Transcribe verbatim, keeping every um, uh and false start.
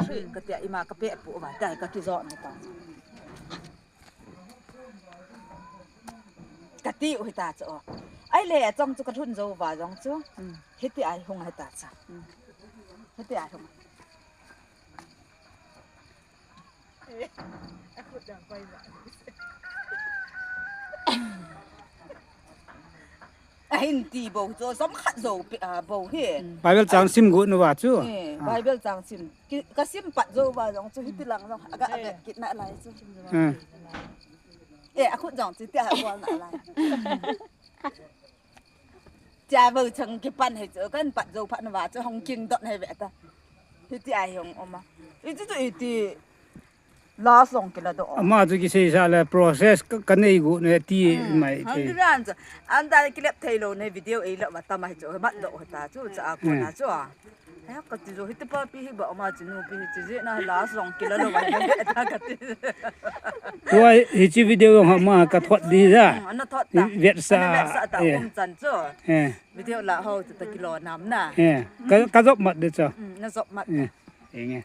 Katia ima kape pu va, tai kakijot na ta. Kati u hita chu. Ai le, chong chu kalhun jou va jong chu. Hiti ai hung hita chu. Hiti ai hung. Ahin ti bou chu, som khat jou pi, a, bou hi. Bible chang sim gu nu va chu. Eh, Bible chang sim. Ki, ka sim pat jou va jong chu hiti lang jong. Aga, aga kit na lai chu. Eh, akhut jong chu tia bol na lai. Tia bou chang kipan hi chu, kan pat jou phat na va chu hong kin dot hi ve ta. Hiti ai hong oma. Iti chu iti. Last jong kila do. Ama chu kisei sa le process ka, ka nei gu ne ti mai te. Hang ran chu. Anta kilep thei lou ne video ei lou va ta mai chu. Mat do ta chu cha a ko na chu. He kati jo hiti pa pi hi ba ama chu nu pi hi chu je na last jong kila lou va ta kati. Tua hichi video jong ama ka thot di ja. Ana thot ta. Vet sa. Ana vet sa ta um chan chu. Eh. Video la ho chu ta kilo nam na. Eh. Ka, ka jop mat de chu. Na jop mat. Eh. Enge.